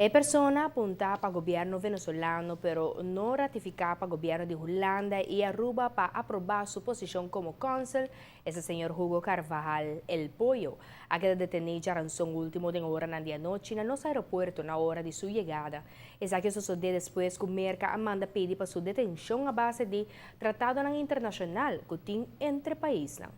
E persona apunta pa gobierno Venezolano pero no ratifica pa gobierno di Hulanda y Aruba pa aproba su posicion como consul, esta señor Hugo Carvajal El Pollo, a keda deteni djaranson ultimo den oranan di anochi na nos aeropuerto na ora di su yegada. Esaki a sosode despues cu Merca a manda pidi pa su detencion a base di tratadonan internacional cu tin entre paisnan.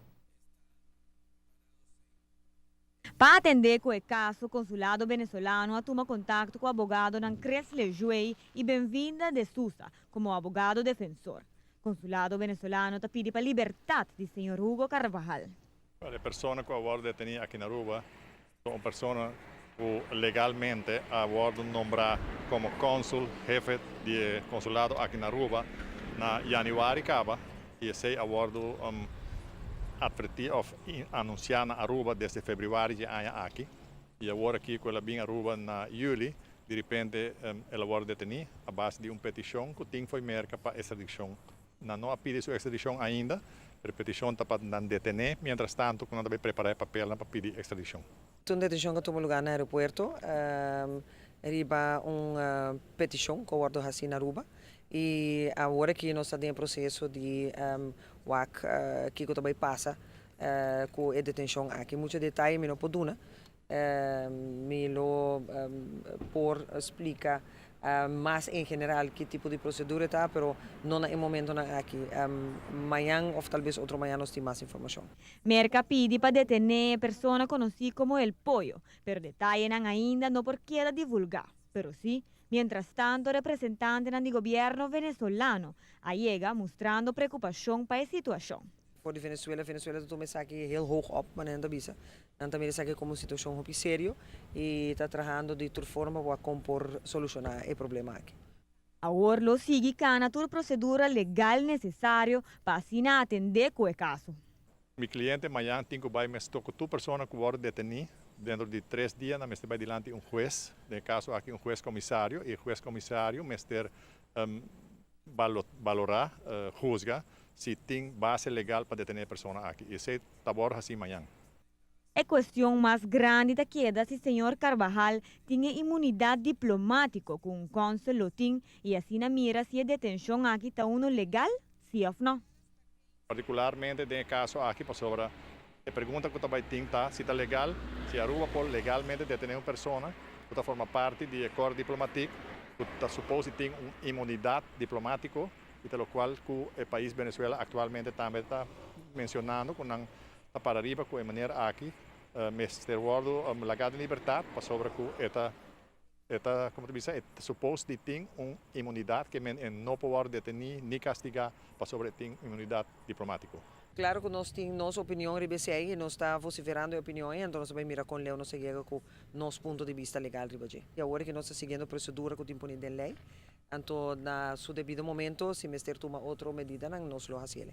Pa atendé ku e kaso, Konsulado Venezolano a tuma kontakto ku abogadonan Chris Lejuey i Benvinda de Sousa komo abogado defensor. Konsulado Venezolano ta pidi pa libertat di señor Hugo Carvajal. E persona ku a wòrdu detení aki na Aruba ta un persona ku legalmente a wòrdu nombrá komo kònsul hefe di e konsulado aki na Aruba na yanüari kaba i esei a wòrdu atvertí òf anunsiá na Aruba desde febrüari dje aña aki i awor aki ku el a bin Aruba na yüli diripente el a wòrdu detení a base di un petishon ku tin fo'i Merka pa ekstradikshon. Nan no a pidi su ekstradishon ainda, pero e petishon ta pa nan detené mientras tanto ku nan ta bai prepará e papelnan pa pidi ekstradishon. Un detenshon ku a tuma lugá na aeropuerto riba un petishon ku a wòrdu hasí na Aruba i awor aki nos ta den e proseso di wak kiko ta bai pasa ku e detenshon aki. Muchu detaye mi no por duna. Mi lo por splika mas en general ki tipo di prosedura ta, pero no na e momentonan aki. Mañan òf talbes otro mañan nos tin mas informashon. Merca pidi pa detené e persona konosí komo El Pollo, pero detayenan ainda no por keda divulgá. Pero sí, mientrastanto representantenan di gobièrnu venezolano a yega mustrando preokupashon pa e situashon. For di Venezuela, Venezuela ta tuma esaki heel hoog op, manera nan ta bisa. Nan ta mira esaki komo un situashon hopi serio i ta trahando di tur forma pa wak kon por solushoná e problema aki. Awor lo sigui kana tur prosedura legal nesesario pa asina atendé ku e kaso. Mi kliente mañan tin ku bai mes toko tur persona ku wòrdu detení dentro di tres dia nan mester bai dilanti un hues, den e kaso aki un hues komisario i e hues komisario mester balorá, husga, si tin base legal pa detené e persona aki i esei ta wòrdu hasí mañan. E kuestion mas grandi ta keda si señor Carvajal tin e inmunidat diplomátiko ku un kònsel lo tin i asina mira si e detenshon aki ta unu legal, si òf nò. Partikularmente den e kaso aki pasobra e pregunta ku ta bai tin ta si ta legal, si Aruba por legalmente detené un persona ku ta forma parti di e kor diplomatik ku ta supos di tin un inmunidat diplomátiko i ta lokual ku e pais Venezuela aktualmente tambe ta menshonando ku nan ta para riba ku e manera aki mester wòrdu lagá den libertat pasobra ku e ta e ta komo ta bisa e ta supos di tin un inmunidat ke men e no por wòrdu detení ni kastigá pasobra e tin inmunidat diplomátiko. Klaro ku nos tin nos opinion riba esei i nos ta vosiferando e opinion ei, anto nos ta bai mira kon leu nos ta yega ku nos punto di bista legal riba dje. I awor ke nos ta siguiendo prosedura ku tin poni den lei, anto na su debido momento si mester tuma otro medidanan nos lo hasiel.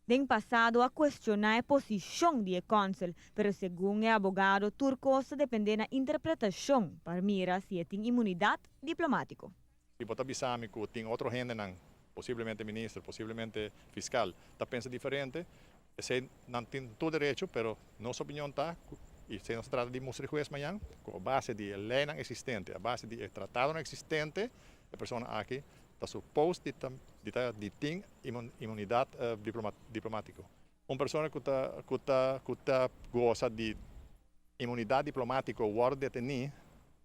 Den pasado a cuestiona e posicion di e consul, pero segun e abogado tur cos ta depende na interpretacion pa mira si e tin inmunidad diplomatico. Si bo ta bisa mi cu tin otro hendenan, posiblemente minister, posiblemente fiscal, ta pensa diferente, esey nan tin tur derecho, pero nos opinion ta, y esey nos ta trata di mustra e hues mañan, cu a base di e leynan existente, a base di e tratadonan existente, e persona aki ta supos di ta di ta di tin inmunidat diplomatiko. Un persona ku ta ku ta ku ta gosa di inmunidat diplomatiko wòrdu detení,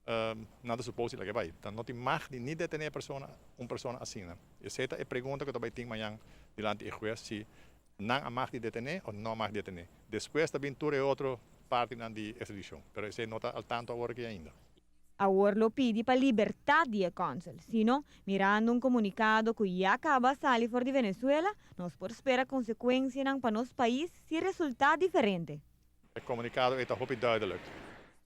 nan ta supos di laga e bai. Ta no tin mag di ni detené e persona un persona asina. Esei ta e pregunta ku ta bai tin mañan dilanti e hues si nan a mag di detené òf no a mag di detené. Despues ta bin tur e otro partinan di ekstradishon, pero esei no ta al tanto awor aki ainda. Awor lo pidi pa libertad di e consul, sino, mirando un comunicado cu ya caba a sali for di Venezuela, nos por spera consecuencianan pa nos pais si resulta diferente. E comunicado ei ta hopi duidelijk.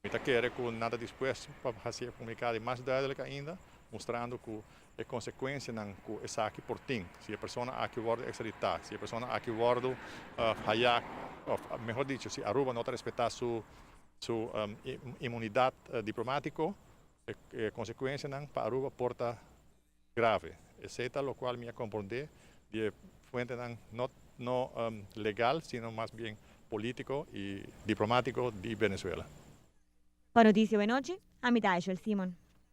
Mi ta kere cu nan ta dispuesto pa haci e comunicado ei mas duidelijk ainda, mustrando cu e consecuencianan cu esaki por tin si e persona aki wordo extradita, si e persona aki wordo haya, of mehor dicho, si Aruba no ta respeta su Su inmunidat diplomátiko, e konsekuensianan pa Aruba por ta grave. Esei ta lokual mi a komprondé di e fuentenan no no legal sino mas bien polítiko i diplomátiko di Venezuela. Pa Noticia Buenochi, ami ta Aishel Simon.